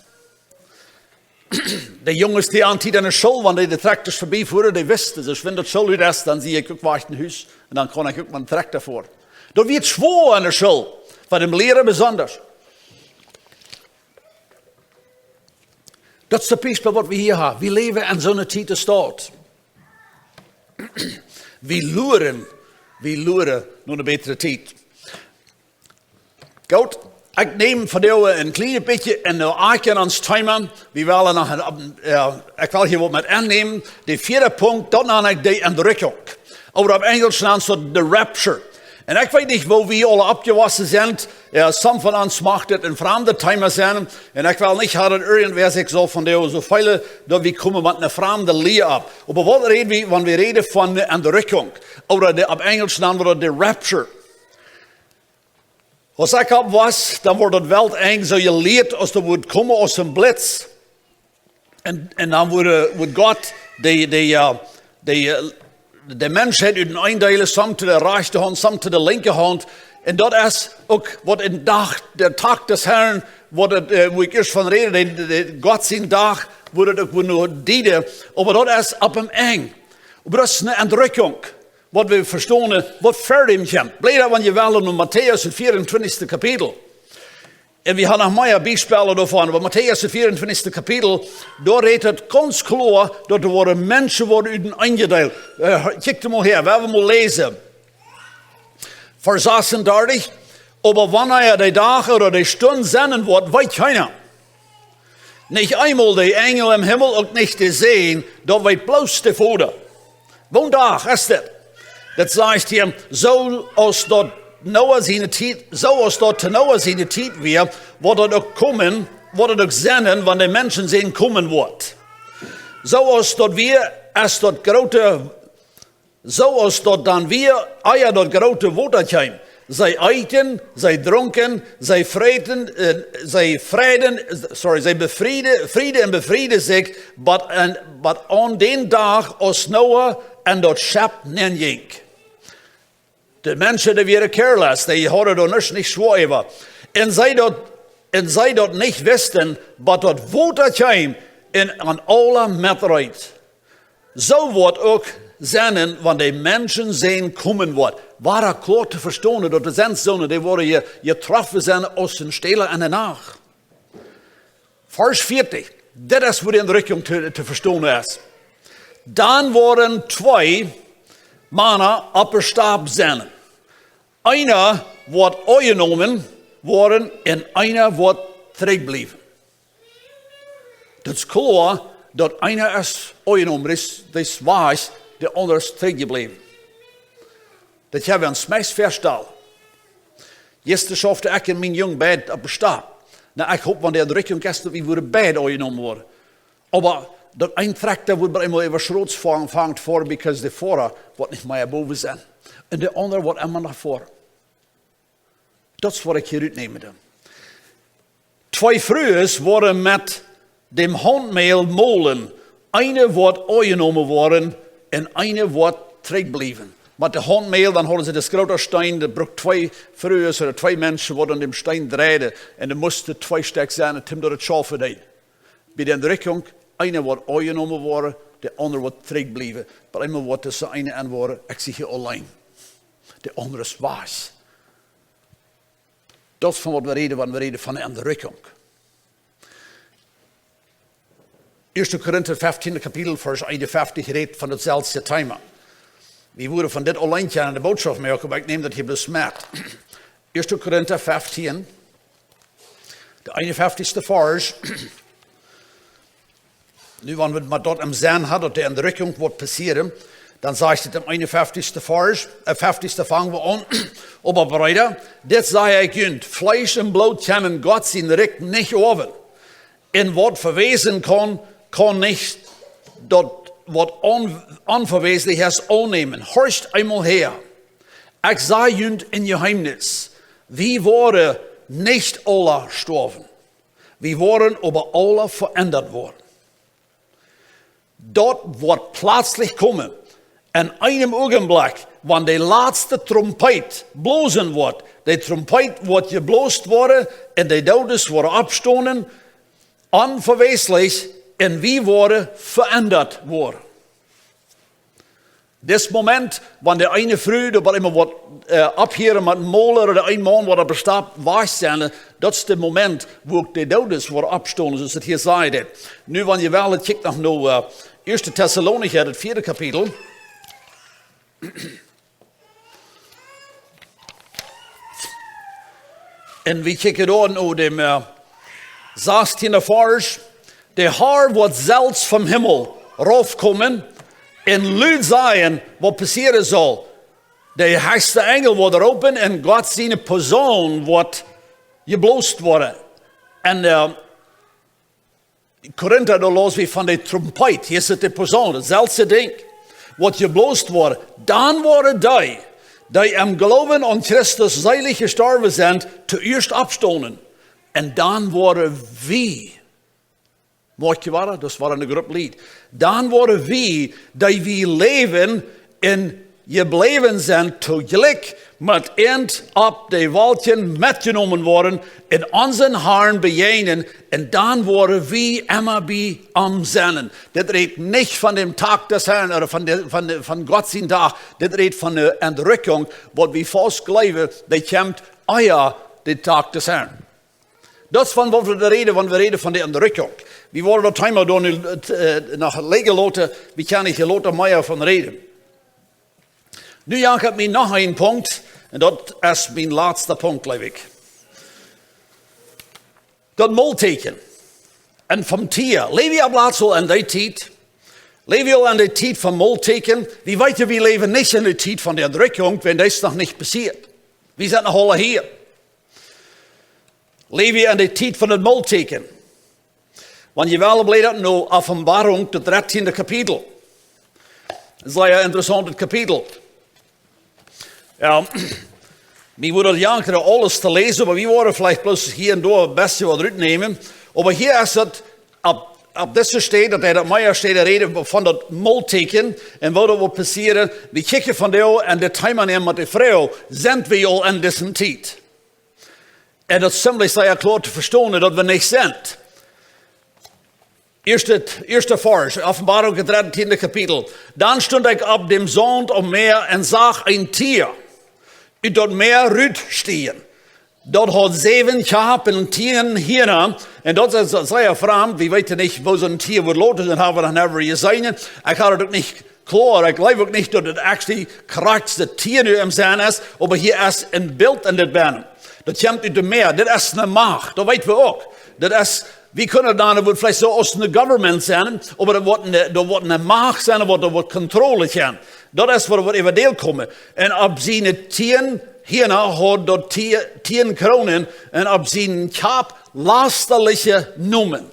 De Junges, dee aun Tiet aun de School, wan dee de Trakjtasch verbie fuaren, dee wisten, soo wan daut School ut es, dan sie ekj uk wajch no Hus. Un dan kaun ekj uk met dän Trakjta foaren. Daut wia schwoa aun de School, fa dän Liera besonda. Daut es daut Biespel, waut wie hia haben. Wie läwen en soone Tiet aus daut. Wie luaren, wie luaren no eene bätre Tiet. Goot, ekj näm vondoag een kjlien bät en de Akj en ons Thema. Wie wellen noch een, äh, ekj well hia waut met aunnämen. De vieede Punkt, daut nan ekj de Entrückung. Ooda opp Enjlisch nant daut de Rapture. Un ekj weet nich, woo wie aula oppjewossen sent. Jo, some von ons mach dit een framdet Thema sennen. Un ekj well nich haben, daut irjentwäa sikj saul vondoag soo feelen, daut wie komen met eene framde Lia opp. Oba waut räd wie, wan wie räden von de Entrückung? Ooda de, opp Enjlisch nant wie daut de Rapture. Aus ekj opp wia, dan wort daut Weltenj soo jelieet, aus daut wudd komen aus een Blitz. Un, un dan wudd, wudd Gott de, de, äh, de, äh, de Menschheit ut eendeelen, some to de rajchte Haunt, some to de linkje Haunt. Un daut es uk waut em Dach, de Tag des Herrn, waut et, äh, woo ekj ieescht von räd, de, de, de Gott sien Dach, wudd et uk woll noch dieden. Oba daut es opp een Enj. Oba daut es eene Entrückung. Waut wie vestonen, waut ver däm kjemt. Bläd, wan jie wellen, no Matäus, daut vieeuntwintichste Kapitel. Un wie haben noch mea Biespels doavon, oba Matäus, daut vieeuntwintichste Kapitel, doa rät et gaunz kloa, daut doa woaren Menschen woaren ut eenjedeelt. Äh, kjikjt mol häa, wie wellen mol läsen. Varsch sasuntachentich: Oba wanea de Dach ooda de Stund sennen woat, weet kjeena. Nich eemol de Enjel em Himmel, uk nich de Sän, daut weet bloos de Voda. Woon Dach es dit? Daut sajcht hia, soo aus daut Noah siene Tiet, soo aus daut to Noah siene Tiet wia, woat daut uk komen, woat daut uk sennen, wan de Menschensän komen woat. Soo aus daut wia, aus daut groote, soo aus daut dan wia, ea daut groote Wota kjeem. See eeten, see drunken, see freeten, äh, see freiden, sorry, see befrieden, frieden un befrieden sikj, bat aun, bat aun dän Dach, aus Noah en daut Schepp nenjinkj. De Menschen, dee wieren careless, dee hauden doa nuscht nich schwoa äwa. Un see daut, un see daut nich wisten, bat daut Wota kjeem, un aun aula metreet. Soo woat uk sennen, wan de Menschensän komen woat. Woat kloa to vestonen, daut de Sensonen, dee woaren je, jetroffen sennen aus een Stäla enne Nacht. Varsch vieetich. Dit es, woo de Entrückung to, to vestonen es. Dan woaren twee Mana opp de Stap sennen. Eena woat aunjenomen woaren un eena woat trigjbliewen. Daut es kloa, daut eena es aunjenomen, dee es, dee es wajch, de aundra es trigjjebläwen. Daut ha wie ons meist vestonen. Jistren schaufte ekj un mien Jung beid opp de Stap. Nu, ekj hop, wan de Entrückung es, daut wie woaren beid aunjenomen woaren. Oba daut een Trakta woat bie eemol äwa Schrots fa-, fangt fa, because de Foara woat nich mea bowen sennen. Un de aundra woat emma no foaren. Daut es, waut ekj hia utnämen doo. Twee Frues woaren met däm Hauntmäl molen. Eene woat aunjenomen woaren un eene woat trigjbliewen. Met de Hauntmäl, dan hauden see dän grooten Steen, daut brukt twee Frues ooda twee Menschen, waut aun däm Steen dreiden. Un doa musten twee Stekj sennen, om daut to schaufen. Bie de Entrückung, eena woat aunjenomen woaren, de aundra woat trigjbliewen. Bie eemol woat daut soo eena enwoaren, ekj sie hia auleen. De aundra es wajch. Daut es von waut wie räden, wan wie räden von de Entrückung. Ieeschte Korinta feftiende Kapitel, Varsch eenunfeftich rät von daut selwje Thema. Wie wudden von dit auleen kjennen de Bootschoft moaken, oba ekj näm daut hia bloos met. Ieeschte Korinta feftieen, de eenunfeftichste Varsch. Nu, wan wie mau daut em Senn haben, daut de Entrückung woat passieren, dan sajcht et em eenunfeftichste Varsch, äh, feftichste fangen wie aun. Oba Breeda, dit saj ekj junt: Fleesch un Bloot kjennen Gott sien Rikj nich oawen. Un waut vewäsen kaun, kaun nich daut, waut on-, onvewäslich es, aunnämen. Horcht eemol häa. Ekj saj junt een Jeheemnis. Wie woaren nich aula stoawen. Wie woaren oba aula veendat woaren. Daut woat plazlich komen. En eenem Uagenblekj, wan de latste Trompet blosen woat, de Trompet woat jeblost woaren un de Doodes woaren oppstonen, onvewäslich, un wie woaren veendat woaren. Dis Moment, wan de eene Fru, daut woat emma waut, äh, opphieren met molen, ooda de eene Maun, waut opp de Stap wajch sennen, daut es de Moment, wua uk de Doodes woaren oppstonen, soo aus et hia sajcht. Nu, wan jie wellen, kjikjt noch no, äh, Ieeschte Tessalonicha, daut vieede Kapitel. Un wie kjikjen doa no däm, äh, sastienden Varsch. De Har woat selfst vom Himmel raufkomen un lud sajen, waut passieren saul. De hechste Enjel woat roopen un Gott siene Posaun woat jeblost woaren. Un, äh, Korinta, doa läs wie von de Trompet. Hia es et de Posaun, daut selwje Dinkj, waut jeblost woat. Dan woaren dee, dee em Gloowen aun Christus seelich jestorwen sent, toieescht oppstonen. Un dan woaren wie, moakj jie wada, daut woat eene Grupp Lied. Dan woaren wie, dee wie läwen un jebläwen sent, toojlikj met an opp de Wolkjen metjenomen woaren un onsen Harn bejäajnen, un dan woaren wie emma bie am sennen. Dit rät nich von däm Tag des Herrn ooda von de, von de, von Gott sien Dach. Dit rät von de Entrückung, waut wie faust jleewen, dee kjemt ea de Tag des Herrn. Daut es von waut wie räden, wan wie räden von de Entrückung. Wie woaren daut Thema doa nu, äh, noch lijen loten, wie kjennen hia lota mea von räden. Nu jankat mie noch een Punkt, un daut es mien latsta Punkt, jleew ekj. Daut Moltieekjen. Un vom Tia. Läw wie aul aul en dee Tiet? Läw wie aul en dee Tiet vom Moltieekjen? Wie weeten, wie läwen nich en dee Tiet von de Entrückung, wiels daut es noch nich passieet. Wie sent noch aula hia. Läw wie en dee Tiet von daut Moltieekjen? Wan jie wellen, bläd no Openboarunk, daut dartiende Kapitel. Sea interessauntet Kapitel. Jo, wie wudden daut jankren aules to läsen, oba wie woaren veleicht bloos hia un doa een bät waut rutnämen. Oba hia es et opp, opp dise Städ, daut hee daut mea Städen rät von daut Moltieekjen un waut doa woat passieren. Wie kjikjen vondoag en daut Thema nämen met de Froag: Sent wie aul en dise Tiet? Un daut es ziemlich sea kloa to vestonen, daut wie nich sent. Eerste, eerste Varsch, Openbarung, daut drettiende Kapitel. Dan stund ekj opp däm Saunt aum Mäa un sach een Tia ut daut Mäa rutstieen. Daut haud säwen Kjap un tieen Hiena. Un daut es sea framd. Wie weeten nich, woo soon Tia wudd loten, daut haben wie noch never jeseenen. Ekj haud daut uk nich kloa. Ekj jleew uk nich, daut daut actually krakjt daut Tia nu em Senn es, oba hia es een Bilt en dit bennen. Daut kjemt ut daut Mäa. Dit es eene Macht. Daut weeten wie uk. Daut es, wie kjennen dan, daut woat veleicht soo aus eene Government sennen, oba daut woat eene, daut woat eene Macht sennen, daut woat, daut woat Kontrolle sennen. Daut es waut, waut äwa däl komen. Un opp siene tieen Hiena haud daut tieen, tieen Kroonen un opp sienen Kjap lastaliche Nomen.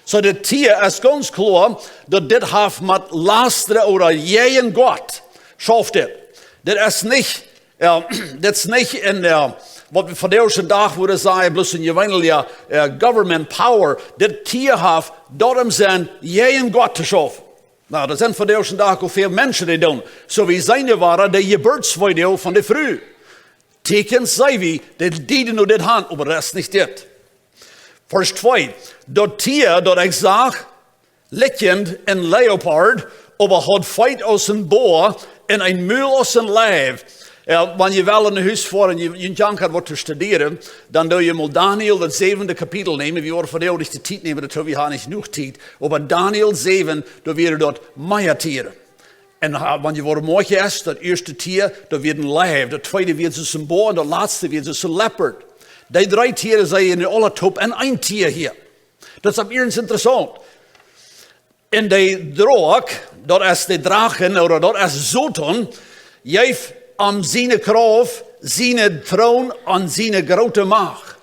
Soo, daut Tia es gaunz kloa, daut dit haft met lastren ooda jäajen Gott schauft dit. Dit es nich, jo, dit es nich een, jo, waut wie vondoag dän Dach wudden sajen, bloos een jeweenelja, jo, government power. Dit Tia haft daut em Senn, jäajen Gott to schaufen. Nu, doa sent vondoag dän Dach uk väl Menschen, dee doonen. Soo aus seenen wie de Jeburtsweedoag von de Fru. Tieekjens seenen wie, dee dieden no dit han, oba daut es nich dit. Varsch twee. Daut Tia, daut ekj sach, likjend een Leopard, oba haud Feet aus een Boa un een Mul aus een Leiw. Jo, wan jie wellen no Hus foaren, jie, jie jankat waut to studieren, dan doo jie mol Daniel, daut säwende Kapitel nämen. Wie woaren vondoag nich de Tiet nämen, daut wie haben nich jenuach Tiet. Oba Daniel säwen, doa wieren doa mea Tieren. Un ha-, wan jie woaren morjen ieescht, daut ieeschte Tia, daut wia een Leiw, daut tweede wia een Boa un daut latste wia een Leopard. Dee dree Tieren sent nu aula toop en een Tia hia. Daut es opp ieescht interessaunt. Un de Droak, daut es de Drachen, ooda daut es Soton, jeef am siene Krauft, sienen Troon un siene groote Macht.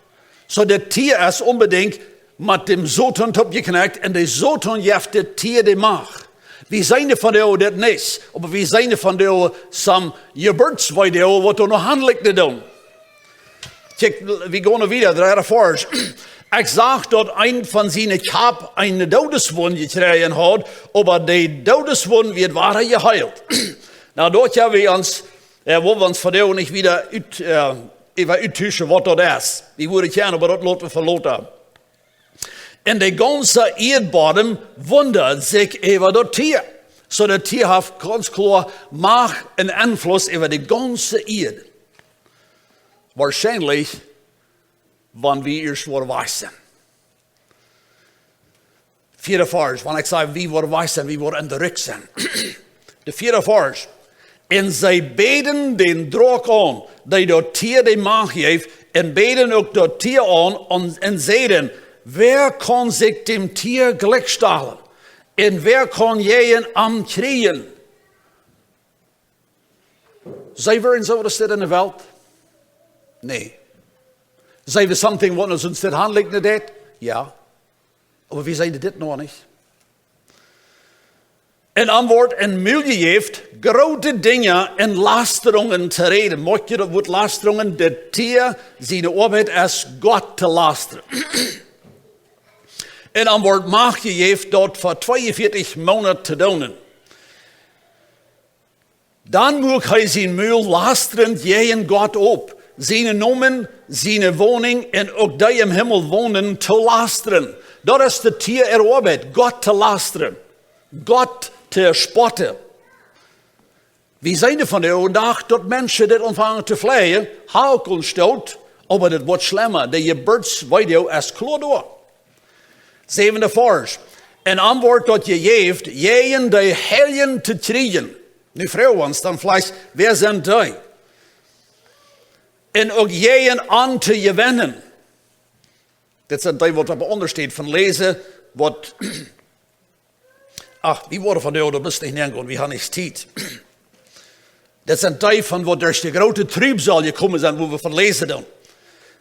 Soo, daut Tia es onbedinjt met däm Soton toopjekjnekjt un de Soton jeft daut Tia de Macht. Wie seenen vondoag dit nich, oba wie seenen vondoag soone Jeburtsweedoag, waut doa noch haundlen doonen. Kjikj, wie gonen wieda, dredde Varsch. Ekj sach, daut eena von siene Kjap eene Doodeswund jekjräajen haud, oba de Doodeswund wort wada jeheelt. Nu, doa haben wie ons, jo, woa wie ons vondoag nich wieda ut, jo, äwa uttuschen, waut daut es. Wie wudden kjennen, oba daut loten wie fa lota. Un de gaunze Ieedbodem wundad sikj äwa daut Tia. Soo, daut Tia haft gaunz kloa Macht un Enfluss äwa de gaunze Ieed. Woarschienlich, wan wie ieescht woaren wajch sennen. Vieede Varsch, wan ekj saj, wie woaren wajch sennen, wie woaren en de Rikj sennen. De vieede Varsch. Un see bäden dän Droak aun, dee daut Tia de Macht jeef, un bäden uk daut Tia aun, un, un säden: Wäa kaun sikj däm Tia jlikj stalen? Un wäa kaun jäajen am kjrieen? Sent wie en soone Städ en de Welt? Nä. Sent wie something, waut ons en soone Städ haundlen deit? Jo. Oba wie seenen dit noch nich. Un am wort een Mul jejäft, groote Dinja un Lastrungen to räden. Moakj jie daut Wuat Lastrungen? Daut Tia siene Oabeit es, Gott to lastren. Un am wort Macht jejäft, daut fa tweeunvieetich Moonat to doonen. Dan muak hee sien Mul lastrend jäajen Gott op, sienen Nomen, siene Woninj un uk dee em Himmel wonen to lastren. Daut es daut Tia äare Oabeit, Gott to lastren, Gott to spotten. Wie seenen vondoag dän Dach, daut Menschen dit aunfangen to fleien, Hauken stoot, oba daut woat schlemma. De Jeburtsweedoag es kloa doa. Säwende Varsch. Un am wort daut jejäft, jäajen de Heilje to kjrieen. Nu froag wie ons dan veleicht, wäa sent dee? Un uk jäajen an to jewennen. Dit sent dee, waut opp de aundre Städ von läsen, waut, ach, wie woaren vondoag doa bloos nich nengonen, wie haben nich Tiet. Dit sent dee von waut derch de groote Trübsal jekomen sent, wua wie von läsen dan.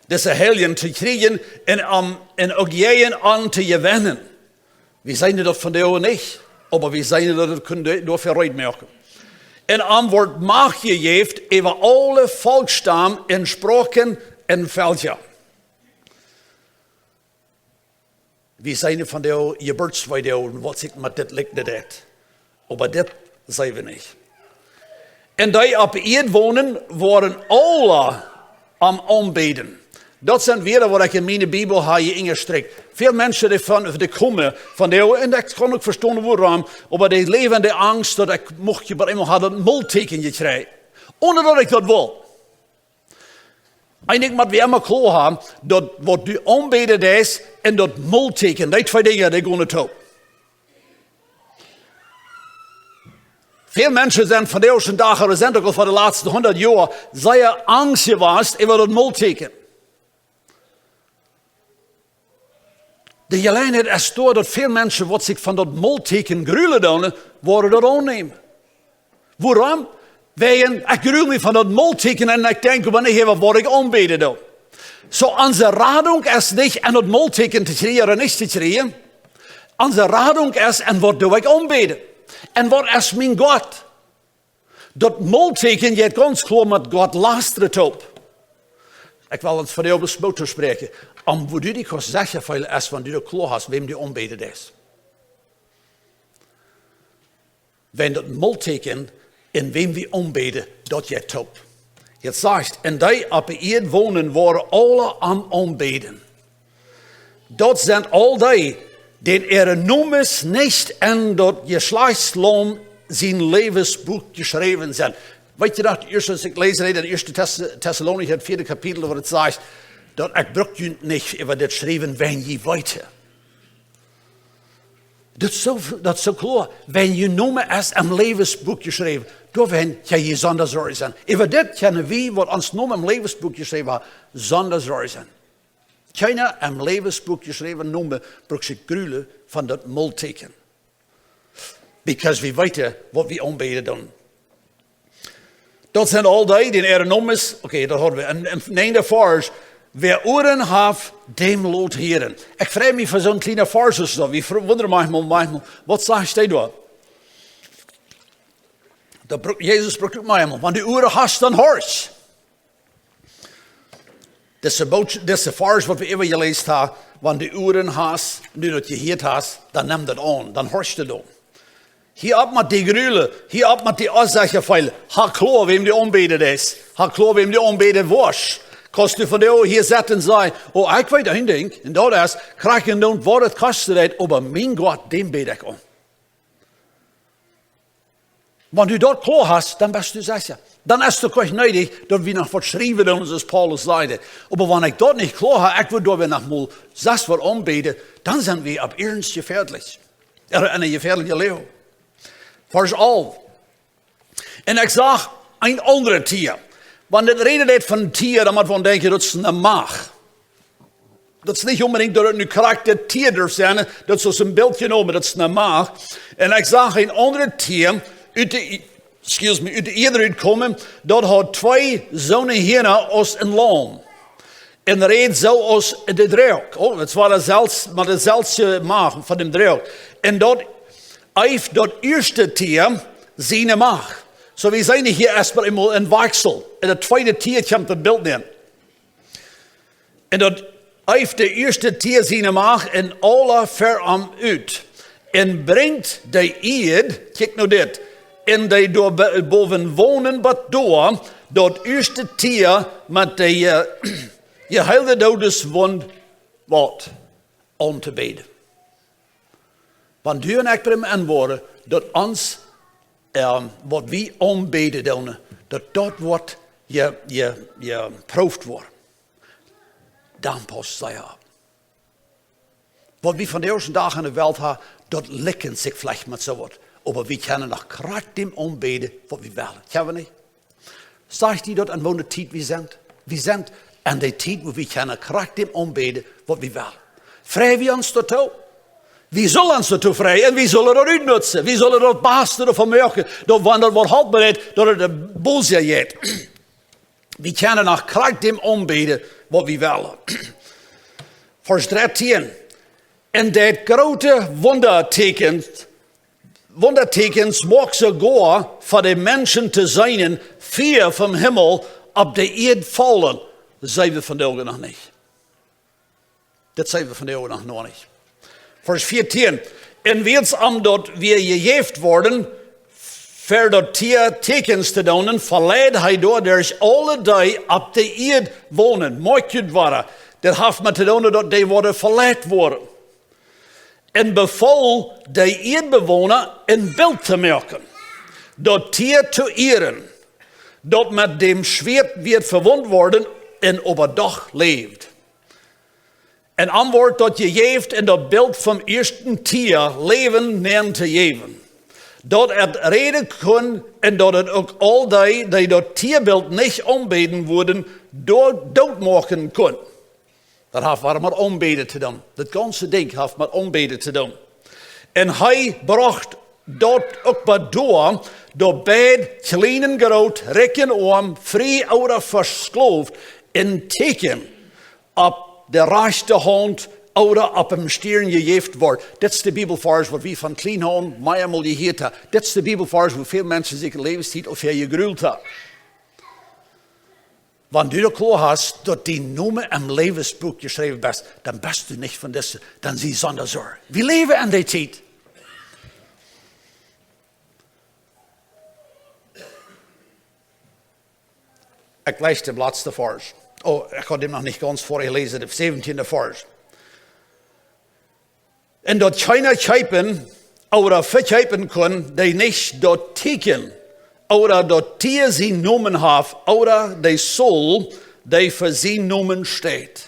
Dise Heilje to kjrieen un, am, un uk jäajen an to jewennen. Wie seenen daut vondoag nich, oba wie seenen daut, daut kunn doa-, doafäa reed moaken. Un am wort Macht jejäft äwa aule Volkjstam un Sproaken un Velkja. Wie seenen vondoag Jeburtsweedoag, waut sikj met dit likjnen deit. Oba dit seenen wie nich. Un dee opp Ieed wonen, woaren aula am aunbäden. Daut sent Wieed waut ekj en miene Bibel ha hia enjestrikjt. Väl Menschen dee von, dee komen von dee, un ekj kaun uk vestonen wuarom, oba dee läwen en de Angst daut ekj mucht je bie eemol ha daut Moltieekjen jekjräajen. Onen daut ekj daut wull. Eejentlich mott wie emma kloa haben, daut waut du aunbäden deist un daut Moltieekjen, dee twee Dinja, dee gonen toop. Väl Menschen sent vondoag dän Dach, ooda sent uk aul fa de latste hundat Joa, sea angst jewast äwa daut Moltieekjen. De Jeläajenheit es doa, daut väl Menschen, waut sikj von daut Moltieekjen grulen doonen, woaren daut aunnämen. Wuarom? Wäajen, ekj grul mie von daut Moltieekjen un ekj denkj oba nich äwa waut ekj aunbäden doo. Soo, onse Radunk es nich en daut Moltieekjen to kjrieen ooda nich to kjrieen. Onse Radunk es en waut doo ekj aunbäden. Un waut es mien Gott? Daut Moltieekjen jeit gaunz kloa met Gott lastren toop. Ekj well ons vondoag bloos Moot toospräakjen. Om woo du die kaust secha feelen es, wan du daut kloa hast, wäm du aunbäden deist. Wäajen daut Moltieekjen un wäm wie aunbäden, daut jeit toop. Hee sajcht, un dee opp de Ieed wonen, woaren aula am aunbäden. Daut sent aul dee, dän äare Nomes nich en daut Jeschlajchtslaum sien Läwensbuak jeschräwen sent. Weet jie daut, ieescht aus ekj läsen deed, en ieeschte Tes-, Tessalonicha, daut vieede Kapitel, wua et sajcht, daut ekj bruck junt nich äwa dit schriewen, wan jie weeten. Daut es soo, daut es soo kloa, wan jun Nomen es em Läwensbuak jeschräwen, doa wan kjenn jie sonda sorjch sennen. Äwa dit kjennen wie, waut ons Nomen em Läwensbuak jeschräwen haft, sonda sorjch sennen. Kjeena em Läwensbuak jeschräwna Nomen bruck sikj grulen von daut Moltieekjen. Because wie weeten, waut wie aunbäden doonen. Daut sent aul dee, dän äare Nomes, okay, daut haud wie. En, en, nä, de Varsch, wäa Uaren haft, däm lot hieren. Ekj frei mie fa soon kjlienen Varsch, soo, wie ver-, wundren mie mau, mau, waut sajcht hee doa? Daut bruck, Jesus bruck uk mau eemol, wan du Uaren hast, dan horch. Dise Boot-, dise Varsch, waut wie äwa jeläst haben, wan du Uaren hast, du daut jehieet hast, dan nemm daut aun, dan horch du doa. Hia opp met die grulen, hia opp met die onsecha feelen. Ha kloa, wäm du aunbäden deist. Ha kloa, wäm du aunbäden woascht. Kaust du vondoag hia setten un sajen, oh, ekj weet een Dinkj, un daut es, krakjt endoont waut et kosten deit, oba mien Gott, däm bäd ekj aun. Wan du daut kloa hast, dan best du secha. Dan es et uk nich needich, daut wie noch waut schriewen doonen, soo aus Paulus säd. Oba wan ekj daut nich kloa hab, ekj wudd doa wan noch mol sest waut aunbäden, dan sent wie opp iernst jefäadlich. Ooda en een jefäadlichet Läwen. Varsch alf. Un ekj sach een aundret Tia. Wan daut rät von Tia, dan mott eena denkjen, daut es eene Macht. Daut es nich onbedinjt daut et nu krakjt daut Tia derf sennen, daut es aus een Belt jenomen, daut es eene Macht. Un ekj sach een aundret Tia ut de, excuse me, ut de Ieed rutkomen, daut haud twee soone Hieren aus een Laum. Un räd soo aus de Droak. Oh, daut wia daut selfst, met daut selfste Macht von dän Droak. Un daut eeft daut ieeschte Tia siene Macht. Soo, wie seenen hia ieescht mol eemol een Wajchsel. Un daut tweede Tia kjemt daut Belt nenn. Un daut eeft daut ieeschte Tia siene Macht un aula ver am ut. Un brinjt de Ieed, kjikj nu dit, un dee doa be-, bowen wonen, bat doa, daut ieeschte Tia met de, eh, jeheelde Doodeswund waut auntobäden. Wan du un ekj bie am enwoaren, daut ons, ehm, waut wie aunbäden doonen, daut daut woat je, je, jeprooft woaren. Dan pausst see opp. Waut wie vondoag dän Dach en de Welt haben, daut likjt sikj veleicht met soo waut. Oba wie kjennen noch krakjt däm aunbäden, waut wie wellen. Kjenn wie nich? Sajcht die daut, en woone Tiet wie sent? Wie sent en de Tiet, wua wie kjennen krakjt däm aunbäden, waut wie wellen. Frei wie ons doatoo? Wie sellen ons doatoo freien un wie sellen daut utnutzen. Wie sellen daut baste doavon moaken, daut wan daut waut halpen deit, daut et de Boosheit jeit. Wie kjennen noch krakjt däm aunbäden, waut wie wellen. Varsch dartieen. Un deit groote Wundatieekjens, Wundatieekjens mucht soogoa fa de Menschen to seenen, Fia vom Himmel opp de Ieed faulen, seenen wie vondoag noch nich. Dit seenen wie vondoag noch, noch nich. Varsch vieetieen. Un wiels am daut wia jejäft worden, per daut Tia Tieekjens to doonen, veleid hee doaderch aule dee opp de Ieed wonen. Moakj junt wada, dit haft met to doonen daut dee woaren veleit woaren. Un befool de Ieedbewona een Bilt to moaken, daut Tia to ieren, daut met däm Schwieet wia vewont worden un oba doch läwd. Un am wort daut jejäft, un daut Bilt vom ieeschten Tia Läwen nenn to jäwen, daut et räden kunn, un daut et uk aul dee, dee daut Tiabilt nich aunbäden wudden, doa doot moaken kunn. Daut haft waut met aunbäden to doonen. Daut gaunze Dinkj haft met aunbäden to doonen. Un hee brocht daut uk bat doa, daut beid, kjlien un groot, rikj un oam, frie ooda vesklowt, een Tieekjen opp de rajchte Haunt ooda opp dän Stieren jejäft wort. Dit es de Bibelvarsch waut wie von kjlien aun meamol jehieet haben. Dit es de Bibelvarsch wua väl Menschen sikj en Läwenstiet aul väa jegrult haben. Wan du daut kloa hast daut dien Nomen em Läwensbuak jeschräwen es, dan best du nich von dise, dan sie sonda Sorj. Wie läwen en dee Tiet. Ekj läs dän latsten Varsch. Oh, ekj haud dän noch nich gaunz väajeläsen, dän säwentieenden Varsch. Un daut kjeena kjeepen ooda vekjeepen kunn, dee nich daut Tieekjen ooda daut Tia sien Nomen haft, ooda dee Sulel, dee fa sien Nomen steit.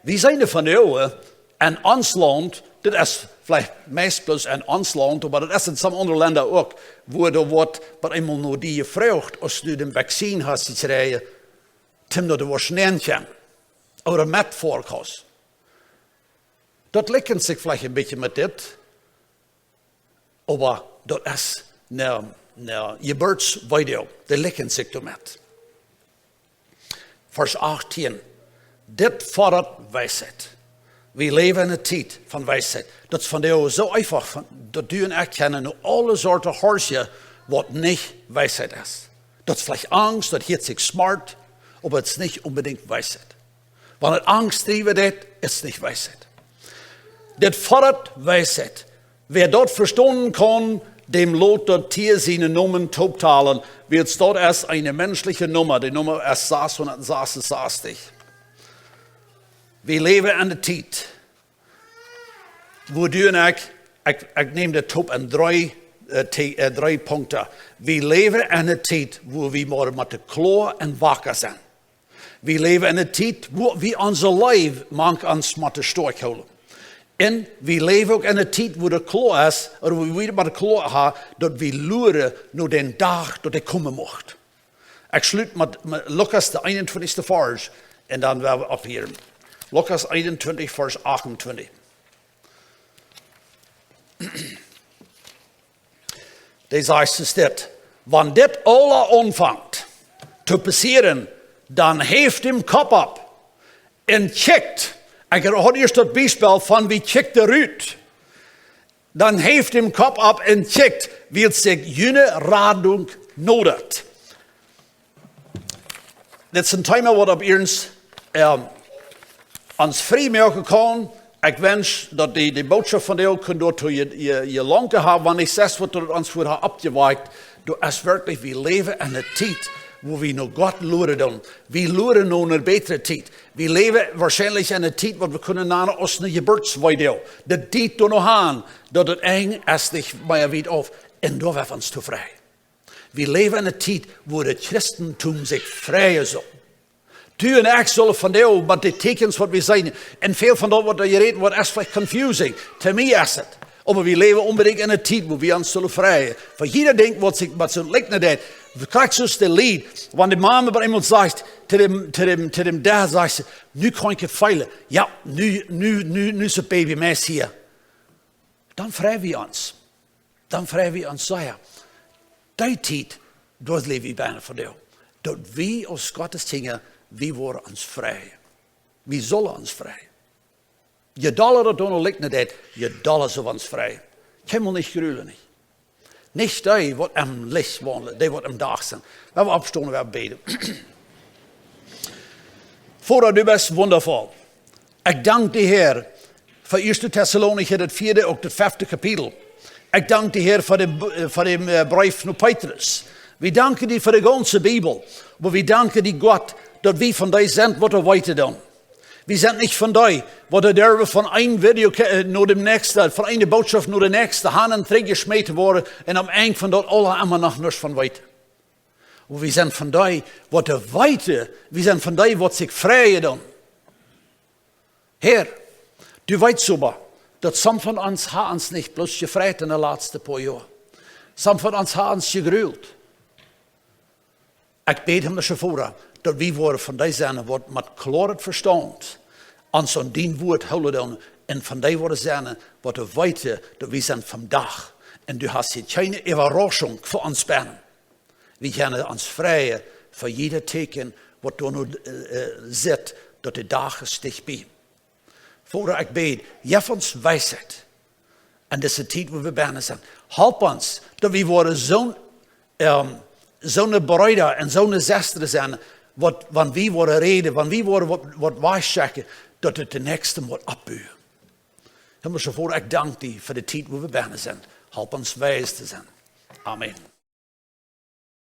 Wie seenen von doa en ons Launt, dit es veleicht meist bloos en ons Launt, oba daut es en some aundre Lenda uk, wua doa woat waut eemol no die jefroacht, aus du dän Vaccin hast jekjräajen, toom daut du woascht nämen kjennen, ooda met Foakost. Daut likjent sikj veleicht een bät met dit, oba daut es een, een Jeburtsweedoag, dee likjent sikj doamet. Varsch achtieen. Dit fodat Weisheit. Wie läwen en eene Tiet von Weisheit. Daut es von doa soo eefach, von, daut du un ekj kjennen no aule Sorten horchen, waut nich Weisheit es. Daut es veleicht Angst, daut hieet sikj smart, oba et es nich onbedinjt Weisheit. Wan et Angst driewen deit, es et nich Weisheit. Dit fodat Weisheit. Wäa daut vestonen kaun, däm lot daut Tia sienen Nomen tooptalen, wiels daut es eene menschliche Numma, de Numma es sashundat sasunsastich. Wie läwen en eene Tiet, wua du un ekj, ekj, ekj näm dit toop en dree, äh, Te-, äh, dree Punkten. Wie läwen en eene Tiet, wua wie motten, motten kloa un waka sennen. Wie läwen en eene Tiet, wua wie onse Leew mank ons motten stoakj hoolen. Un wie läwen uk en eene Tiet, wua daut kloa es, ooda wua wie motten kloa haben, daut wie luaren no dän Dach, daut hee komen mucht. Ekj schlut met, met Lukas, dän eenuntwintichsten Varsch, un dan woa wie opphieren. Lukas eenuntwintich, Varsch achtuntwintich. Dee sajcht es dit: Wan dit aula aunfangt to passieren, dan heft dän Kopp opp un kjikjt. Ekj haud ieescht daut Biespel von, wie kjikjt doa rut. Dan heft dän Kopp opp un kjikjt, wiels sikj june Radunk nodat. Dit es een Thema, waut opp ieescht, ähm, ons frie moaken kaun. Ekj wensch, daut dee, dee Bootschoft von dee uk kunn doatoo je, je, je langen haben, wan ekj saj, waut daut ons väa haft oppjewakjt. Daut es werkjlich, wie läwen en eene Tiet, wua wie no Gott luaren doonen. Wie luaren no eene bätre Tiet. Wie läwen woarschienlich en eene Tiet, waut wie kjennen nanen aus eene Jeburtsweedoag. De Tiet doa noch aun, daut et Enj es nich mea wiet auf. Un doa woa wie ons too freien. Wie läwen en eene Tiet, wua daut Christentum sikj freien saul. Du un ekj sellen von dee, met dee Tieekjens, waut wie seenen, un väl von daut, waut doa jerät woat, es veleicht confusing. To mie es et. Oba wie läwen onbedinjt en eene Tiet, wua wie ons sellen freien. Fa jieda Dinkj, waut sikj, waut soo likjnen deit. Krakjt soo aus de Lied, wan de Mame bie eemol sajcht, to däm, to däm, to däm Dach sajcht see: "Nu kaun ekj et feelen. Jo, nu, nu, nu, nu es daut Baby meist hia." Dan frei wie ons. Dan frei wie ons sea. Dee Tiet, daut läw wie bennen fa dee. Daut wie aus Gott siene Kjinja, wie woaren ons frei. Wie sellen ons frei. Je dolla daut doa noch likjnen deit, je dolla sent wie ons frei. Kjeenmol nich grulen, nich. Nich dee, waut em Licht waundlen, dee, waut em Dach sent. Lot ons oppstonen, lot ons bäden. Voda, du best wundafoll. Ekj dank die, Herr, fa ieeschte Tessalonicha, daut vieede, uk daut fefte Kapitel. Ekj dank die, Herr, fa dän, fa dän Breef no Petrus. Wie danken die fa de gaunze Bibel. Oba wie danken die, Gott, daut wie von die sent, waut doa weeten doonen. Wie sent nich von die, waut doa derwen von een Video no dän näakjsten, von eene Bootschoft no de näakjste, han un trigj jeschmäten woaren un aum Enj von daut aula emma noch nuscht von weeten. Oba wie sent von die, waut doa weeten, wie sent von die, waut sikj freien doonen. Herr, du weetst oba, daut some von ons ha ons nich bloos jefreit en de latste poa Joa. Some von ons ha ons jegrult. Ekj bäd, himmlische Voda, daut wie woaren von die sennen, waut met kloaret Vestaunt ons aun dien Wuat hoolen doonen un von die woaren sennen, waut doa weeten, daut wie sent vom Dach. Un du hast hia kjeene Äwarauschunk fa ons bennen. Wie kjennen ons freien fa jiedet Tieekjen, waut doa nu sitt, daut de Dach es dicht bie. Voda, ekj bäd, jeff ons Weisheit en dise Tiet, wua wie bennen sent. Halp ons, daut wie woaren soone Breeda un soone Sestren sennen, waut, wan wie woaren räden, wan wie woaren waut wajchschekjen, daut daut de näakjste woat oppbuen. Himmlische Voda, ekj dank die fa de Tiet, wua wie bennen sent. Halp ons weis to sennen. Amen.